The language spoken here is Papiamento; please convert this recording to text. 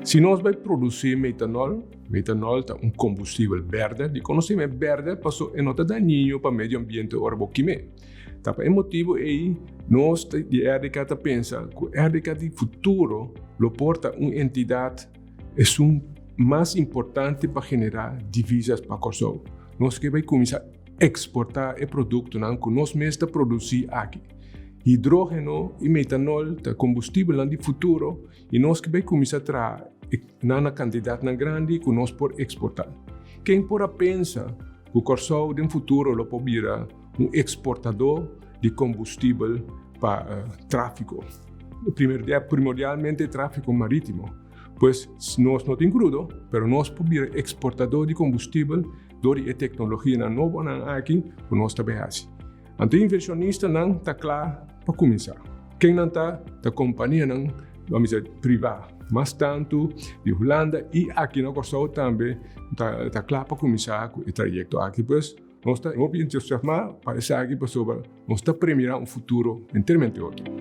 Si nos bai produsí metanol, metanol ta un kombustibel bèrdè, dikon nos tin bèrdè? Paso e no ta dañino pa medio ambiente ora bo kim'é. Ta pa e motibu ei nos di RDK ta pensa ku RDK di futuro lo por ta un entidat esun mas importante pa generá divisas pa Kòrsou. Nos ke bai kuminsá eksportá e produktonan ku nos mes ta produsí aki. Hidrógeno i metanol ta kombustibelnan di futuro i nos ke bai kuminsá traha nan na kantidatnan grandi ku nos por eksportá. Ken por a pensa ku Kòrsou den futuro lo por bira un eksportadó di kombustibel pa tráfiko, primordialmente tráfiko marítimo? Pues nos no tin krudo, pero nos por bira eksportadó di kombustibel dor di e teknologianan nobonan aki ku nos ta bai hasi. Anto invershonistanan ta kla pa kuminsá. Ken nan ta? Ta kompanianan, ban bisa, privá, mas tantu di Hulanda i aki na Kòrsou tambe ta kla pa kuminsá ku e trayekto aki. Pues nos ta hopi entusiasmá pa esaki pasobra nos ta premirá un futuro enteramente otro.